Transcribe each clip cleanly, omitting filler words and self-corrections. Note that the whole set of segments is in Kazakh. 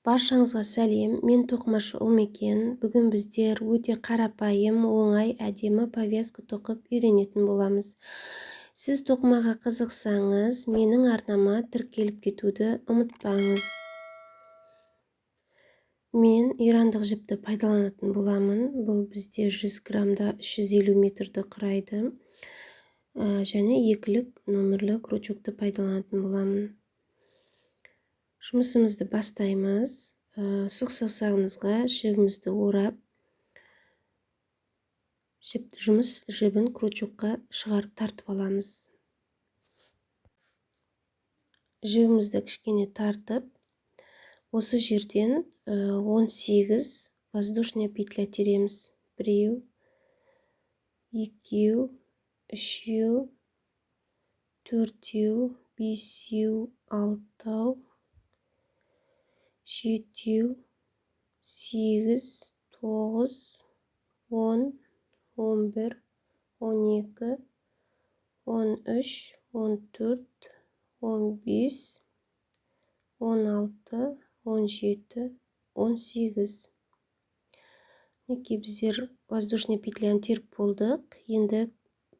Баршаңызға сәлем! Мен тоқымашы Ұлмекен. Бүгін біздер өте қарапайым, оңай, әдемі повязка тоқып үйренетін боламыз. Сіз тоқымаға қызықсаңыз, менің арнама тіркеліп кетуді ұмытпаңыз. Мен ирандық жіпті пайдаланатын боламын. Бұл бізде 100 граммда 350 метрді құрайды. Және екілік номерлі крючокты пайдаланатын боламын. Жұмысымызды бастаймыз. Сұқ саусағымызға жібімізді орап, жұмыс жібін крючокқа шығарып тартып аламыз. Жібімізді кішкене тартып, осы жерден 18 воздушная петля тереміз. Біреу, екеу, үшеу, төртеу, бесеу, алтау, жетеу, сегіз, тоғыз, 10, 11, 12, 13, 14, 15, 16, 17, 18. Мінекей, біздер воздушный петляны теріп болдық. Енді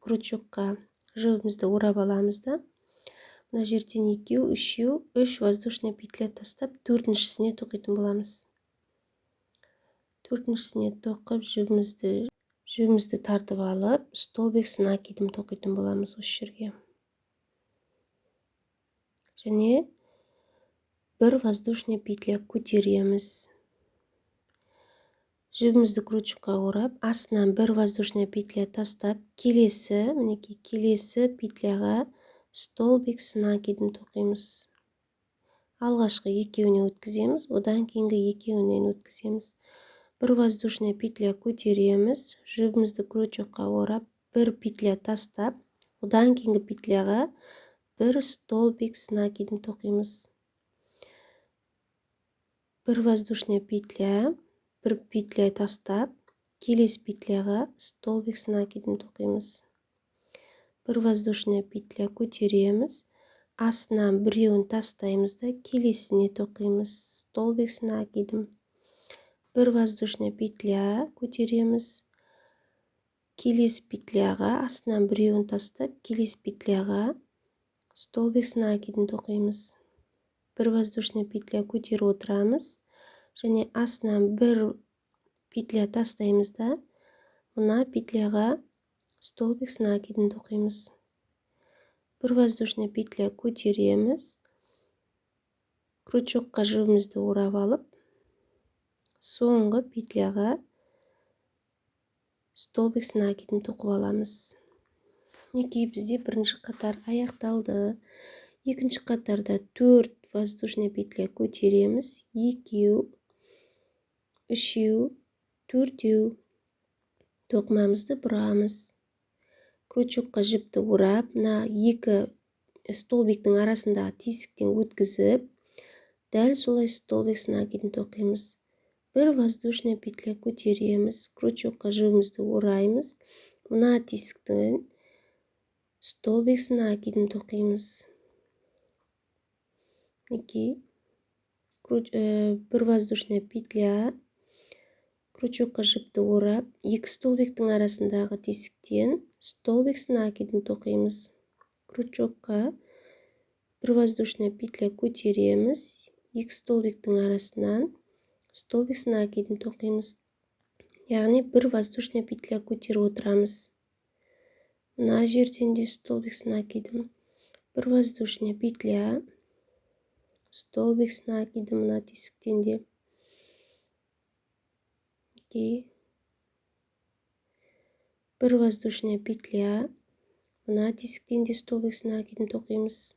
крючокқа жібімізді орап аламыз да, мына жерден екеу, үшеу, үш воздушный петля тастап, төртіншісіне тоқитын боламыз. Төртіншісіне тоқып, жібімізді тартып алып, столбик с накидом тоқитын боламыз осы жерге. Және бір воздушный петля көтереміз. Жібімізді крючокқа орап, астынан бір воздушный петля тастап, келесі, мінекей, келесі петляға столбик с накидом тоқимыз. Алғашқы екеуіне өткіземіз, одан кейінгі екеуінен өткіземіз. Бір воздушный петля көтереміз. Жібімізді крючокқа орап, бір петля тастап, одан кейінгі петляға бір столбик с накидом тоқимыз. Бір воздушный петля, бір петля тастап, келесі петляға столбик с накидом тоқимыз. Бір воздушный петля көтереміз, астынан біреуін тастаймыз да, келесіне тоқимыз столбик с накидом. Бір воздушный петля көтереміз, келесі петляға астынан біреуін тастап, келесі петляға столбик с накидом тоқимыз. Бір воздушный петля көтеріп отырамыз және астынан бір петля тастаймыз да, мына петляға столбик с накидом тоқимыз. Бір воздушный петля көтереміз, крючокқа жібімізді орап алып, соңғы петляға столбик с накидом тоқып аламыз. Мінекей, бізде бірінші қатар аяқталды. Екінші қатарда төрт воздушный петля көтереміз: екеу, үшеу, төртеу. Тоқымамызды бұрамыз. Крючокқа жіпті орап, мына екі столбиктің арасындағы тесіктен өткізіп, дәл солай столбик с накидом тоқимыз. Бір воздушный петля көтереміз, крючокқа жібімізді ораймыз, мына тесіктен столбик с накидом тоқимыз. Мінекей, бір воздушный петля, крючокқа жіпті орап, екі столбиктің арасындағы тесіктен столбик с накидом тоқимыз. Крючокқа бір воздушный петля көтереміз, екі столбиктің арасынан столбик с накидом тоқимыз, яғни бір воздушный петля көтеріп отырамыз. Мына жерден де столбик с накидом, бір воздушный петля, столбик с накидом мына тесіктен де. Мінекей, бір воздушная петля, мына тесіктен де столбик с накидом тоқимыз.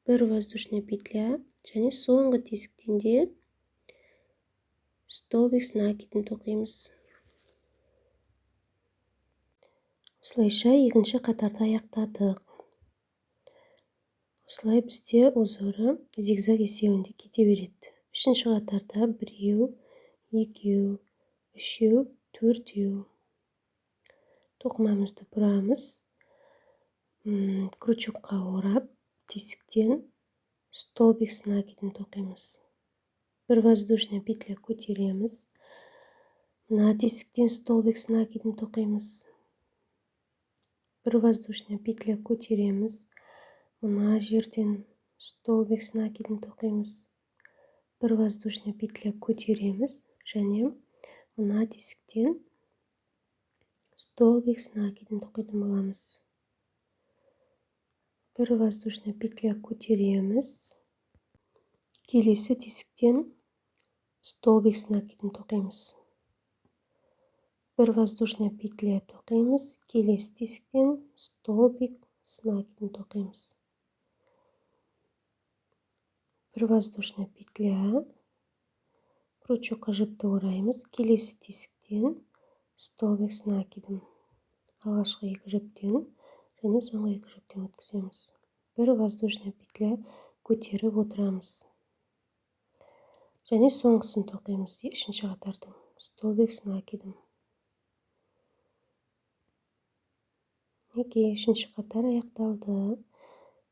Бір воздушная петля және соңғы тесіктен де столбик с накидом тоқимыз. Осылайша екінші қатарды аяқтадық. Осылай бізде узоры зигзаг есебінде кете береді. Үшінші қатарда біреу, екеу, үшеу, төртеу. Тоқымамызды бұрамыз. Крючокқа орап, тесіктен Столбик с накидом тоқимыз. Бір воздушная петля көтереміз. Мына тесіктен столбик с накидом тоқимыз. Бір воздушная петля көтереміз. Мына жерден столбик с накидом тоқимыз. Бір воздушная петля көтереміз және мына тесіктен столбик с накидом тоқитын боламыз. Бір воздушная петля көтереміз. Келесі тесіктен столбик с накидом тоқимыз. Бір воздушная петля тоқимыз. Келесі тесіктен столбик с накидом тоқимыз. Бір воздушная петля, крючокқа жіпті ораймыз. Келесі тесіктен столбик с накидом алғашқы екі жіптен және соңғы екі жіптен өткіземіз. Бір воздушная петля көтеріп отырамыз. Және соңғысын тоқимыз, үшінші қатардың столбик с накидом. Мінекей, үшінші қатар аяқталды.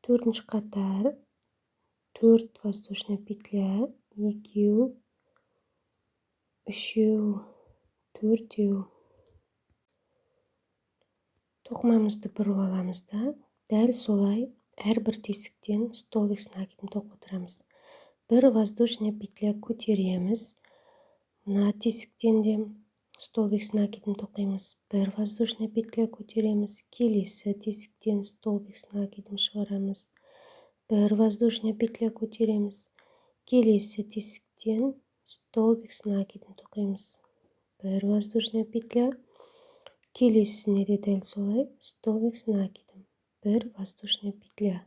Төртінші қатар 4 воздушная петля, 2, 3, 4. Тоқымамызды бұрып аламыз да, дәл солай әрбір тесіктен столбик с накидом тоқып отырамыз. Бір воздушная петля көтереміз. Мына тесіктен де столбик с накидом тоқимыз. Бір воздушная петля көтереміз. Келесі тесіктен столбик с накидом шығарамыз. Бір воздушная петля көтереміз. Келесі тесіктен столбик с накидом тоқимыз. Бір воздушная петля. Келесісіне де дәл солай столбик с накидом. Бір воздушная петля.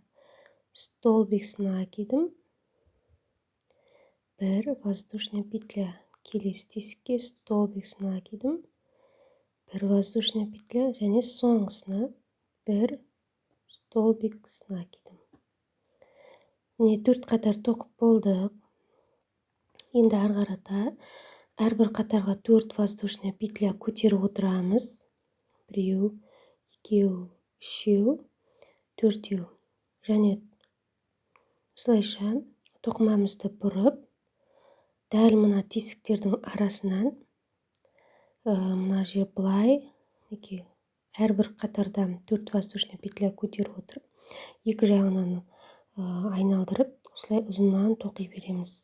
Столбик с накидом. Бір воздушная петля. Келесі тесікке столбик с накидом. Бір воздушная петля және соңғысына бір столбик с накидом. Міне, 4 қатар тоқып болдық. Енді ары қарата әрбір қатарға 4 воздушная петля көтеріп отырамыз. 1, 2, 3, 4. Және осылайша тоқымамызды бұрып, дәл мына тесіктердің арасынан, мына жер былай, мінекей, әрбір қатарда 4 воздушная петля көтеріп отырып, екі жағынан айналдырып, осылай ұзыннан тоқи береміз.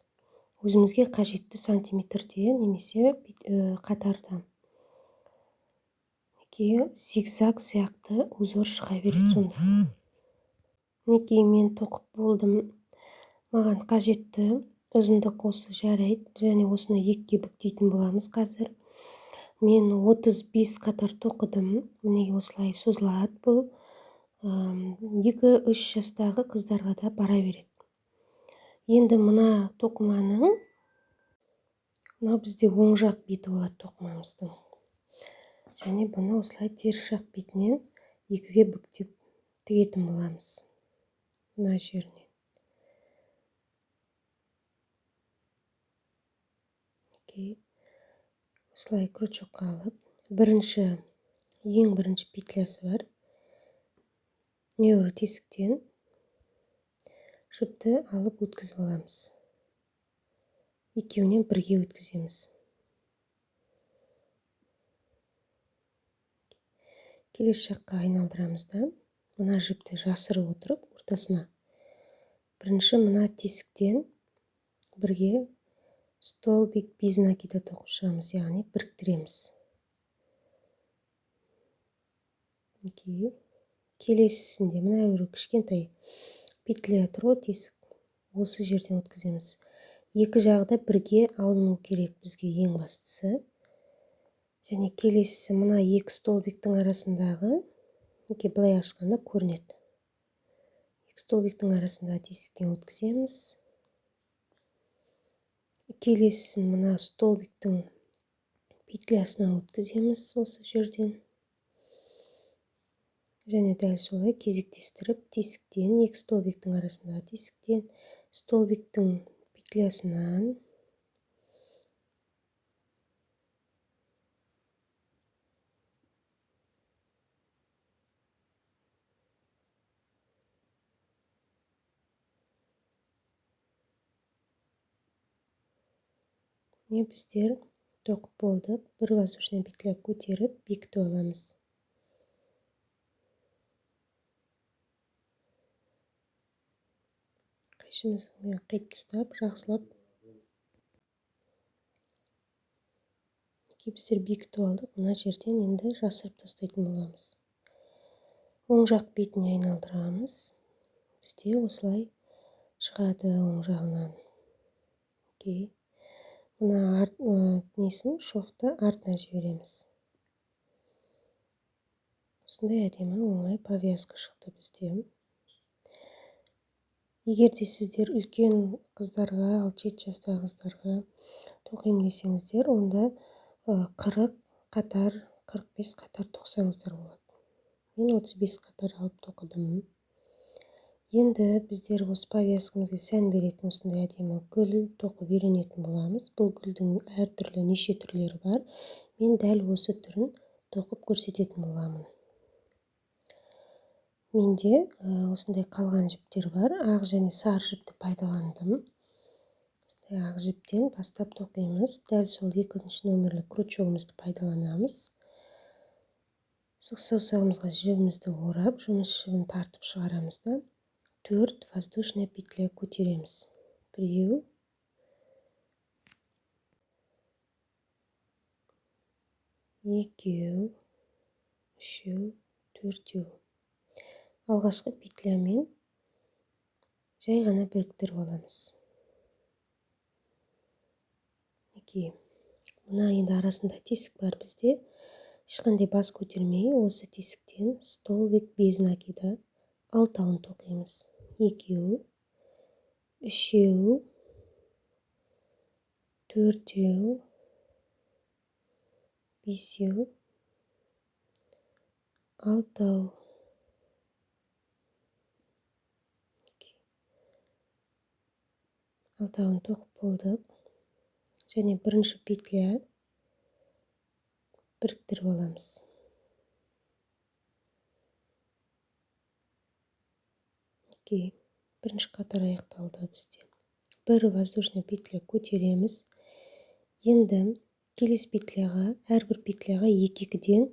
Өзімізге қажетті сантиметрде немесе қатарда. Мінекей, зигзаг сияқты узор шыға береді сонда. Мінекей, мен тоқып болдым. Маған қажетті ұзындық осы жарайды. Және осыны екіге бүктейтін боламыз қазір. Мен 35 қатар тоқыдым. Міне, осылай созылады бұл. 2-3 жастағы қыздарға да бара береді. Енді мына тоқыманың, мынау бізде оң жақ беті болады тоқымамыздың. Және бұны осылай теріс жақ бетінен екіге бүктеп тігетін боламыз. Мына жерінен. Окей. Осылай крючокқа алып, ең бірінші петлясы бар. Небір тесіктен жіпті алып өткізіп аламыз. Екеуінен бірге өткіземіз. Келесі жаққа айналдырамыз да, мына жіпті жасырып отырып, ортасына бірінші мына тесіктен бірге столбик без накида тоқып шығамыз, яғни біріктіреміз. Мінекей, келесісінде мына бір кішкентай петля тұр ғой, тесік, осы жерден өткіземіз. Екі жағы да бірге алыну керек бізге, ең бастысы. Және келесісі мына екі столбиктің арасындағы, мінекей былай ашқанда көрінеді. Екі столбиктің арасындағы тесіктен өткіземіз. Келесісін мына столбиктің петлясынан өткіземіз осы жерден. Және дәл солай кезектестіріп тесіктен, екі столбиктің арасындағы тесіктен, столбиктің петлясынан Міне, біздер тоқып болдық. Бір воздушная петля көтеріп, бекітіп аламыз. Қайшымызбен қиып тастап, жақсылап біздер бекітіп алдық. Мына жерден енді жасырып тастайтын боламыз. Оң жақ бетіне айналдырамыз. Бізде осылай шығады оң жағынан. Окей. Мына несін, шовты артына жібереміз. Осындай әдемі оңай повязка шықты бізде. Егер де сіздер үлкен қыздарға, 6-7 жастағы қыздарға тоқимын десеңіздер, онда 40 қатар, 45 қатар тоқсаңыздар болады. Мен 35 қатар алып тоқыдым. Енді біздер осы повязкамызға сән беретін осындай әдемі гүл тоқып үйренетін боламыз. Бұл гүлдің әртүрлі неше түрлері бар. Мен дәл осы түрін тоқып көрсететін боламын. Менде осындай қалған жіптер бар. Ақ және сары жіпті пайдаландым. Осындай ақ жіптен бастап тоқимыз. Дәл сол екінші номерлі крючогымызды пайдаланамыз. Сұқ саусағымызға жібімізді орап, жұмыс жібін тартып шығарамыз да 4 воздушная петля көтереміз. Біреу, екеу, үшеу, төртеу. Алғашқы петлямен жай ғана біріктіріп аламыз. Мінекей, мына енді арасында тесік бар бізде. Ешқандай бас көтермей осы тесіктен столбик без накида алтауын тоқимыз. Екеу, үшеу, төртеу, бесеу, алтау. Алтауын тоқып болдық. Және бірінші петля біріктіріп аламыз. Окей, бірінші қатар аяқталды бізде. Бір воздушный петля көтереміз. Енді келесі петляға, әрбір петляға екі-екіден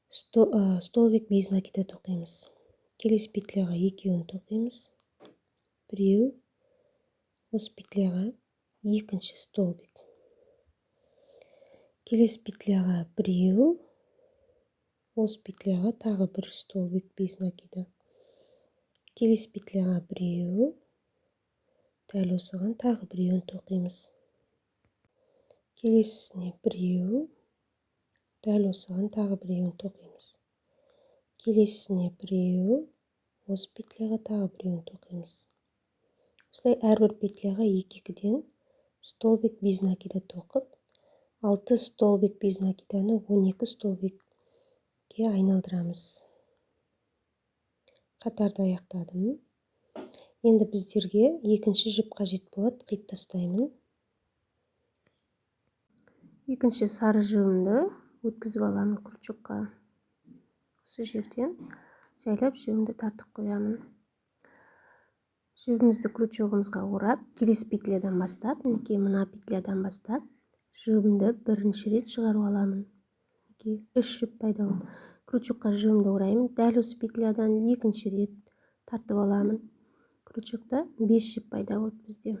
столбик без накида тоқимыз. Келесі петляға екеуін тоқимыз. Біреу, осы петляға екінші столбик. Келесі петляға біреу, осы петляға тағы бір столбик без накида. Келесі петляға біреу, дәл осыған тағы біреуін тоқимыз. Келесісіне біреу, дәл осыған тағы біреуін тоқимыз. Келесісіне біреу, осы петляға тағы біреуін тоқимыз. Осылай әрбір петляға екі-екіден столбик без накида тоқып, 6 столбик без накиданы 12 столбикке айналдырамыз. Қатарды аяқтадым. Енді біздерге екінші жіп қажет болады, қиып тастаймын. Екінші сары жібімді өткізіп аламын крючокқа. Осы жерден жайлап жібімді тартып қоямын. Жібімізді крючогымызға орап, келесі петлядан бастап, мінекей мына петлядан бастап, жібімді бірінші рет шығарып аламын. Мінекей 3 жіп пайда болды. Крючокқа жібімді ораймын, дәл осы петлядан екінші рет тартып аламын. Крючокта 5 жіп пайда болды бізде.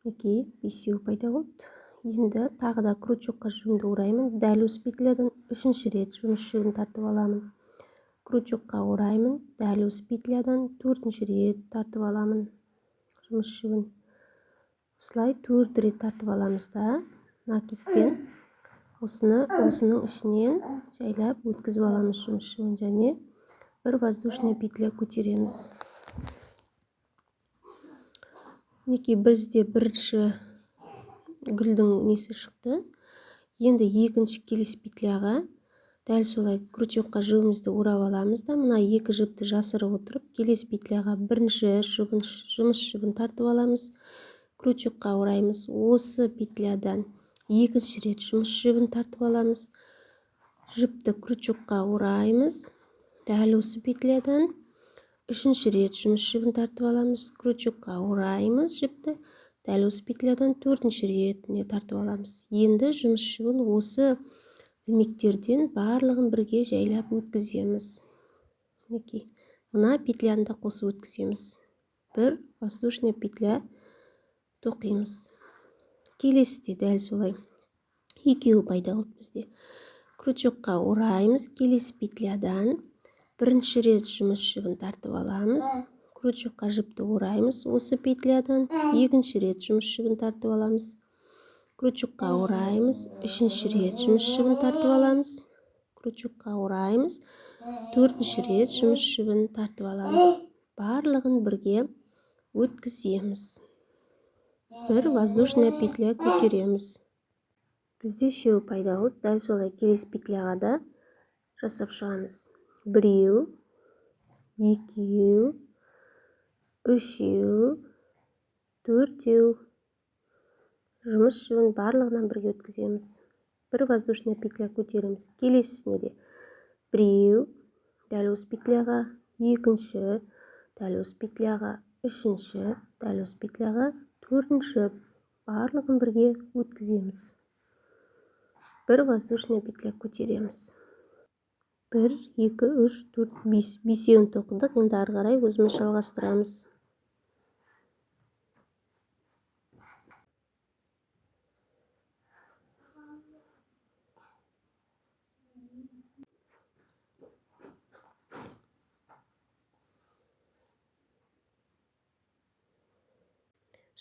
Мінекей 5 пайда болды. Енді тағы да крючокқа жібімді ораймын, дәл осы петлядан үшінші рет жұмыс жібін тартып аламын. Крючокқа ораймын, дәл осы петлядан төртінші рет тартып аламын жұмыс жібін. Осылай 4 рет тартып аламыз да, накидпен осының ішінен жайлап өткізіп аламыз жұмыс жібін және бір воздушная петля көтереміз. Мінекей бізде бірінші гүлдің несі шықты. Енді екінші келесі петляға дәл солай крючокқа жібімізді орап аламыз да, мына екі жіпті жасырып отырып, келесі петляға бірінші жұмыс жібін тартып аламыз. Крючокқа ораймыз. Осы петлядан екінші рет жұмыс жібін тартып аламыз. Жіпті крючокқа ораймыз. Дәл осы петлядан үшінші рет жұмыс жібін тартып аламыз. Крючокқа ораймыз жіпті. Дәл осы петлядан төртінші ретіне тартып аламыз. Енді жұмыс жібін осы ілмектерден барлығын бірге жайлап өткіземіз. Мінекей, мына петляны да қосып өткіземіз. Бір воздушная петля тоқимыз. Келесіде дәл солай екеуі пайда болды бізде. Крючокқа ораймыз, келесі петлядан бірінші рет жұмыс жібін тартып аламыз. Крючокқа жіпті ораймыз, осы петлядан екінші рет жұмыс жібін тартып аламыз. Крючокқа ораймыз, үшінші рет жұмыс жібін тартып аламыз. Крючокқа ораймыз, төртінші рет жұмыс жібін тартып аламыз. Барлығын бірге өткіземіз. Бір воздушная петля көтереміз. Бізде үшеуі пайда болды. Дәл солай келесі петляға да жасап шығамыз. Біреу, екеу, үшеу, төртеу. Жұмыс жібін барлығынан бірге өткіземіз. Бір воздушная петля көтереміз. Келесісіне де біреу, дәл осы петляға, екінші, дәл осы петляға, үшінші, дәл осы петляға, төртінші. Барлығын бірге өткіземіз. Бір воздушная петля көтереміз. 1, 2, 3, 4, 5. Бесеуін тоқыдық. Енді ары қарай өзіміз жалғастырамыз.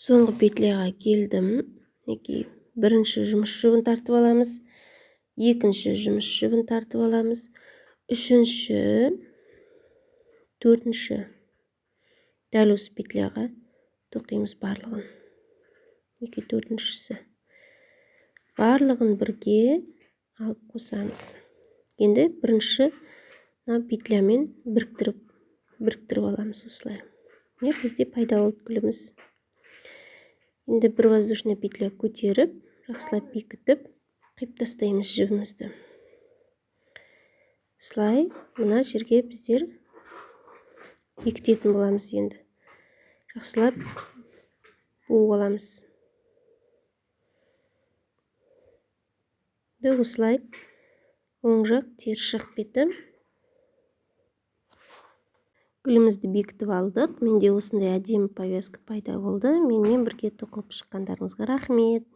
Соңғы петляға келдім. Мінекей, бірінші жұмыс жібін тартып аламыз, екінші жұмыс жібін тартып аламыз, үшінші, төртінші. Дәл осы петляға тоқимыз барлығын. Мінекей, төртіншісі. Барлығын бірге алып қосамыз. Енді бірінші мына петлямен біріктіріп аламыз осылай. Міне, бізде пайда болды гүліміз. Енді бір воздушный петля көтеріп, жақсылап бекітіп, қиып тастаймыз жібімізді. Осылай мына жерге біздер бекітетін боламыз енді. Жақсылап буып аламыз. Енді осылай оң жақ, теріс жақ беті гүлімізді бекітіп алдық. Менде осындай әдемі повязка пайда болды. Менімен бірге тоқып шыққандарыңызға рахмет.